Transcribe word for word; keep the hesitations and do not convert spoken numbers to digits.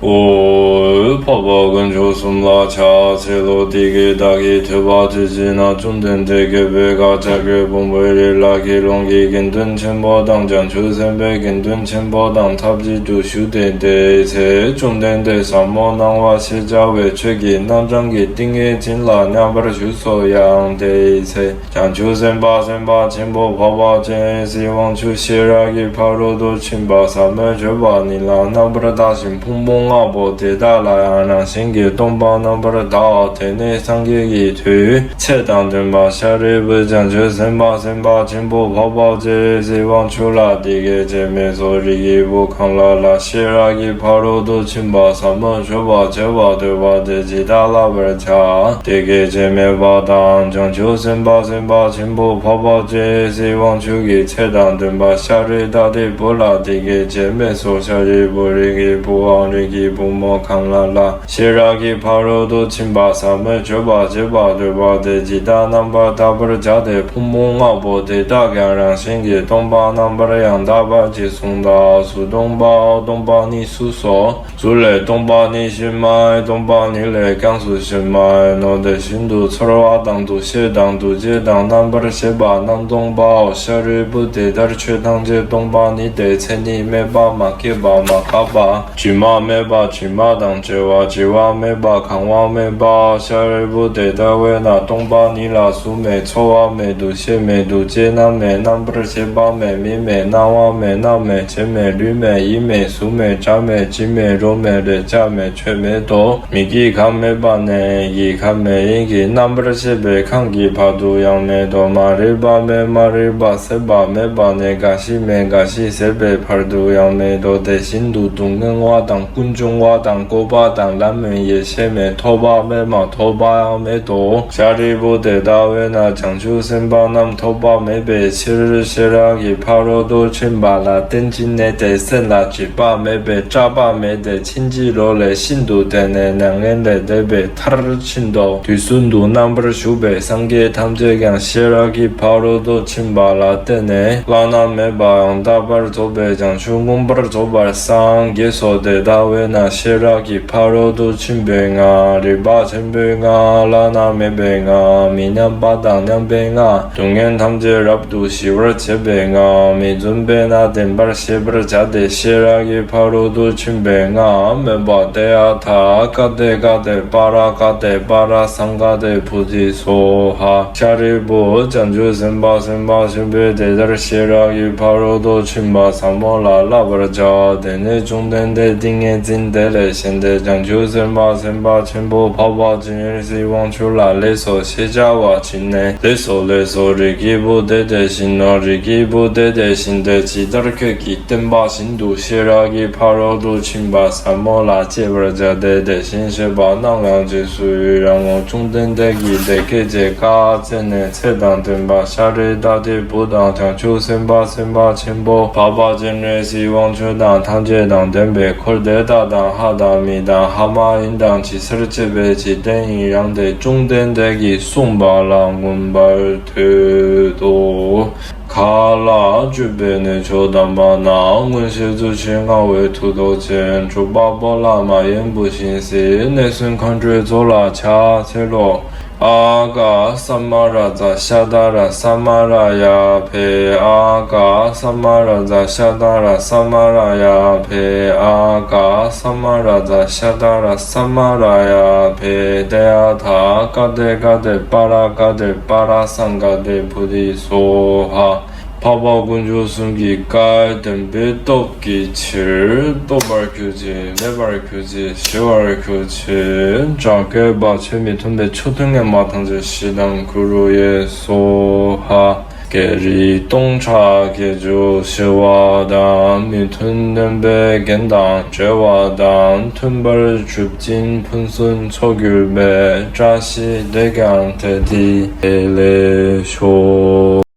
འོ། འཕགས་པ་དཀོན་མཆོག་གསུམ་ལ་ཕྱག་འཚལ་ལོ། དེ་སྐད་བདག་གིས་ཐོས་པ་ཇི་བཞིན་དུ། བཅོམ་ལྡན་འདས་རྒྱལ་པོའི་བཀའ་ཕྱག་གི་བུམ་པའི་རི་ལ་དགེ་སློང་གི་དགེ་འདུན་ཆེན་པོ་དང་། བྱང་ཆུབ་སེམས་དཔའི་དགེ་འདུན་ཆེན་པོ་དང་ཐབས་ཅིག་ཏུ་བཞུགས་ཏེ། དེའི་ཚེ་བཅོམ་ལྡན་འདས་ཟབ་མོ་སྣང་བ་ཞེས་བྱ་བའི་ཆོས་ཀྱི་རྣམ་གྲངས་ཀྱི་ཏིང་ངེ་འཛིན་ལ་མཉམ་པར་བཞུགས་སོ། ཡང་དེའི་ཚེ། བྱང་ཆུབ་སེམས་དཔའ་སེམས་དཔའ་ཆེན་པོ་འཕགས་པ་སྤྱན་རས་གཟིགས་དབང་ཕྱུག་ཤེས་རབ་ཀྱི་ཕ་རོལ་ཏུ་ཕྱིན་པ་ཟབ་མོའི་སྤྱོད་པ་ཉིད་ལ་རྣམ་པར་བལྟ་ཞིང་ཕུང་པོ་ལྔ་པོ་དེ་དག་ལ་ཡང་རང་བཞིན་གྱིས་སྟོང་པར་རྣམ་པར་བལྟའོ། དེ་ནས་སངས་རྒྱས་ཀྱི་མཐུས་ཚེ་དང་ལྡན་པ་ཤཱ་རིའི་བུས་བྱང་ཆུབ་སེམས་དཔའ་སེམས་དཔའ་ཆེན་པོ་འཕགས་པ་སྤྱན་རས་གཟིགས་དབང་ཕྱུག་ལ་འདི་སྐད་ཅེས་སྨྲས་སོ། རིགས་ཀྱི་བུ་གང་ལ་ལ་ཤེས་རབ་ཀྱི་ཕ་རོལ་ཏུ་ཕྱིན་པ་ཟབ་མོའི་སྤྱོད་པ་བྱེད་པར་འདོད་པ་དེས་ཇི་ལྟར་བསླབ་པར་བྱ། དེ་སྐད་ཅེས་སྨྲས་པ་དང་། བྱང་ཆུབ་སེམས་དཔའ་སེམས་དཔའ་ཆེན་པོ་འཕགས་པ་སྤྱན་རས་གཟིགས་དབང་ཕྱུག་གིས་ཚེ་དང་ལྡན་པ་ཤཱ་ར་དྭ་ཏིའི་བུ་ལ་འདི་སྐད་ཅེས་སྨྲས་སོ། ཤཱ་རིའི་བུ། རིགས་ཀྱི་བུའམ་རིགས་ཀྱི་བུ་མོ་གང་ལ་ལ་ཤེས་རབ་ཀྱི་ཕ་རོལ་ཏུ་ཕྱིན་པ་ཟབ་མོའི་སྤྱོད་པ་བྱེད་པར་འདོད་པ་དེས་ཇི་ལྟར་རྣམ་པར་བལྟ་བར་བྱ་སྟེ། ཕུང་པོ་ལྔ་པོ་དེ་དག་ཀྱང་རང་བཞིན་གྱིས་སྟོང་པར་རྣམ་པར་ཡང་དག་པར་གྱིས་གཟུང་དག་གཟུགས་སྟོང་པའོ། སྟོང་པ་ཉིད་གཟུགས་སོ། གཟུགས་ལས་སྟོང་པ་ཉིད་གཞན་མ་ཡིན། སྟོང་པ་ཉིད་ལས་ཀྱང་གཟུགས་གཞན་མ་ཡིན་ནོ། དེ་བཞིན་དུ་ཚོར་བ་དང་། འདུ་ཤེས་དང་། འདུ་བྱེད་དང་། རྣམ་པར་ཤེས་པ་རྣམས་སྟོང་པའོ། ཤཱ་རིའི་བུ། དེ་ལྟར་ཆོས་ཐམས་ཅད་སྟོང་པ་ཉིད་དེ། མཚན་ཉིད་མེད་པ། མ་སྐྱེས་པ། མ་འགགས་པ། དྲི་མ་མེད་པ། དྲི་མ་དང་བྲལ་བ། བྲི་བ་མེད་པ། གང་བ་མེད་པའོ། ཤཱ་རིའི་བུ། དེ་ལྟ་བས་ན་སྟོང་པ་ཉིད་ལ་གཟུགས་མེད། ཚོར་བ་མེད། འདུ་ཤེས་མེད། འདུ་བྱེད་རྣམས་མེད། རྣམ་པར་ཤེས་པ་མེད། མིག་མེད། རྣ་བ་མེད། སྣ་མེད། ལྕེ་མེད། ལུས་མེད། ཡིད་མེད། གཟུགས་མེད། སྒྲ་མེད། དྲི་མེད། རོ་མེད། རེག་བྱ་མེད། ཆོས་མེད་དོ། མིག་གི་ཁམས་མེད་པ་ནས་ཡིད་ཀྱི་ཁམས་མེད། ཡིད་ཀྱི་རྣམ་པར་ཤེས་པའི་ཁམས་ཀྱི་བར་དུ་ཡང་མེད་དོ། མ་རིག་པ་མེད། མ་རིག་པ་ཟད་པ་མེད་པ་ནས་རྒ་ཤི་མེད། རྒ་ཤི་ཟད་པའི་བར་དུ་ཡང་མེད་དོ། དེ་བཞིན་དུ་སྡུག་བསྔལ་བ་དང་། ཀུན་འབྱུང་བ་དང་། བཀོད་པ་དང་། ལམ་མེད། ཡེ་ཤེས་མེད། ཐོབ་པ་མེད། མ་ཐོབ་པ་ཡང་མེད་དོ། ཤཱ་རིའི་བུ། དེ་ལྟ་བས་ན་བྱང་ཆུབ་སེམས་དཔའ་རྣམས་ཐོབ་པ་མེད་པའི་ཕྱིར། ཤེས་རབ་ཀྱི་ཕ་རོལ་ཏུ་ཕྱིན་པ་ལ་བརྟེན་ཅིང་གནས་ཏེ། སེམས་ལ་སྒྲིབ་པ་མེད་པས་སྐྲག་པ་མེད་དེ། ཕྱིན་ཅི་ལོག་ལས་ཤིན་ཏུ་འདས་ནས་མྱ་ངན་ལས་འདས་པའི་མཐར་ཕྱིན་ཏོ། དུས་གསུམ་དུ་རྣམ་པར་བཞུགས་པའི་སངས་རྒྱས་ཐམས་ཅད་ཀྱང་ཤེས་རབ་ཀྱི་ཕ་རོལ་ཏུ་ཕྱིན་པ་ལ་བརྟེན་ནས་བླ་ན་མེད་པ་ཡང་དག་པར་རྫོགས་པའི་བྱང་ཆུབ་མངོན་པར་རྫོགས་པར་སངས་རྒྱས་སོ། དེ་ལྟ་བས་ན་ཤེས་རབ་ཀྱི་ཕ་རོལ་ཏུ་ཕྱིན་པའི་མངའ། རིག་པ་ཆེན་པོའི་མངའ། བླ་ན་མེད་པའི་མངའ། མི་མཉམ་པ་དང་མཉམ་པའི་མངའ། སྡུག་བསྔལ་ཐམས་ཅད་རབ་ཏུ་ཞི་བར་བྱེད་པའི་མངའ། མི་བརྫུན་པས་ན་བདེན་པར་ཤེས་པར་བྱ་སྟེ། ཤེས་རབ་ཀྱི་ཕ་རོལ་ཏུ་ཕྱིན་པའི་མངའ། མོན་པ་ཏདྱ་ཐཱ། ཀ་ཏེ་ཀ་ཏེ་པཱ་ར་ཀ་ཏེ་པཱ་ར་སཾ་ཀ་ཏེ་བོ་དྷི་སྭཱ་ཧཱ། ཤཱ་རིའི་བུ། བྱང་ཆུབ་སེམས་དཔའ་སེམས་དཔའ་ཆེན་པོས་དེ་ལྟར་ཤེས་རབ་ཀྱི་ཕ་རོལ་ཏུ་ཕྱིན་པ་ཟབ་མོ་ལ་བསླབ་པར་བྱའོ། དེ་ནས་བཅོམ་ལྡན་འདས་ཏིང་ངེ་འཛིན་དེ་ལས་བཞེངས་ཏེ། བྱང་ཆུབ་སེམས་དཔའ་སེམས་དཔའ་ཆེན་པོ་འཕགས་པ་སྤྱན་རས་གཟིགས་དབང་ཕྱུག་ལ་ལེགས་སོ་ཞེས་བྱ་བ་བྱིན་ནས། ལེགས་སོ་ལེགས་སོ། རིགས་ཀྱི་བུ་དེ་དེ་བཞིན་ནོ། རིགས་ཀྱི་བུ་དེ་དེ་བཞིན་ཏེ། ཇི་ལྟར་ཁྱོད་ཀྱིས་བསྟན་པ་བཞིན་དུ་ཤེས་རབ་ཀྱི་ཕ་རོལ་ཏུ་ཕྱིན་པ་ཟབ་མོ་ལ་སྤྱད་པར་བྱ་སྟེ། དེ་བཞིན་གཤེགས་པ་རྣམས་ཀྱང་རྗེས་སུ་ཡི་རང་ངོ་། བཅོམ་ལྡན་འདས་ཀྱིས་དེ་སྐད་ཅེས་བཀའ་སྩལ་ནས། ཚེ་དང་ལྡན་པ་ཤཱ་ར་དྭ་ཏིའི་བུ་དང་། བྱང་ཆུབ་སེམས་དཔའ་སེམས་དཔའ་ཆེན་པོ་འཕགས་པ་སྤྱན་རས་གཟིགས་དབང་ཕྱུག་དང་། ཐམས་ཅད་དང་ལྡན་པའི་འཁོར་དེ་དག་དང་། ལྷ་དང་མི་དང་། ལྷ་མ་ཡིན་དང་། ཇི་སྲིད་སྤྱད་པའི་འཇིག་རྟེན་ཡི་རངས་ཏེ། བཅོམ་ལྡན་འདས་ཀྱིས་གསུངས་པ་ལ་མངོན་པར་བསྟོད་དོ། ག་ལ་སྤྱོད་པའི་གནས་མཆོག་དམ་པ་ན། མངོན་ཤེས་རྫུ་འཕྲུལ་མངའ་བའི་མཐུ་སྟོབས་ཅན། འབྱོར་པ་སྤོ་ལགས་མ་ཡིན་བུ་བཞིན་གཟིགས། གནས་གསུམ་མཁའ་འགྲོའི་ཚོགས་ལ་ཕྱག་འཚལ་ལོ། ཨ་ག་ས་མ་ར་ཛ་ཤ་ད་ར་ས་མ་ར་ཡ་ཕེ། ཨ་ག་ས་མ་ར་ཛ་ཤ་ད་ར་ས་མ་ར་ཡ་ཕེ། ཨ་ག་ས་མ་ར་ཛ་ཤ་ད་ར་ས་མ་ར་ཡ་ཕེ། ཏདྱ་ཐཱ། ཀ་ཏེ་ཀ་ཏེ་པཱ་ར་ཀ་ཏེ་པཱ་ར་སཾ་ཀ་ཏེ་བོ་དྷི་སྭཱ་ཧཱ། འཕགས་པ་དཀོན་མཆོག་གསུམ་གྱི་བཀའ་བདེན་པའི་སྟོབས་ཀྱི་ཕྱིར། རྟོགས་པར་གྱུར་ཅིག་གནས་པར་གྱུར་ཅིག་ཞི་བར་གྱུར་ཅིག་བྱ་རྒོད་པ་ཆོས་མི་མཐུན་པའི་ཆོས་ཐུན་ངན་པ་ཐམས་ཅད་ཞི་དང་གུ་རུ་ཡེ་སྭཱ་ཧཱ། བགེགས་རིགས་སྟོང་ཕྲག་བརྒྱད་ཅུ་ཞི་བ་དང་། མི་མཐུན་ལྡན་པའི་རྐྱེན་དང་བྲལ་བ་དང་། མཐུན་པར་གྱུར་ཅིང་ཕུན་སུམ་ཚོགས་གྱུར་པའི་བཀྲ་ཤིས་དེ་ཀྱང་དེ་སྟེ་ལེགས་ཤོག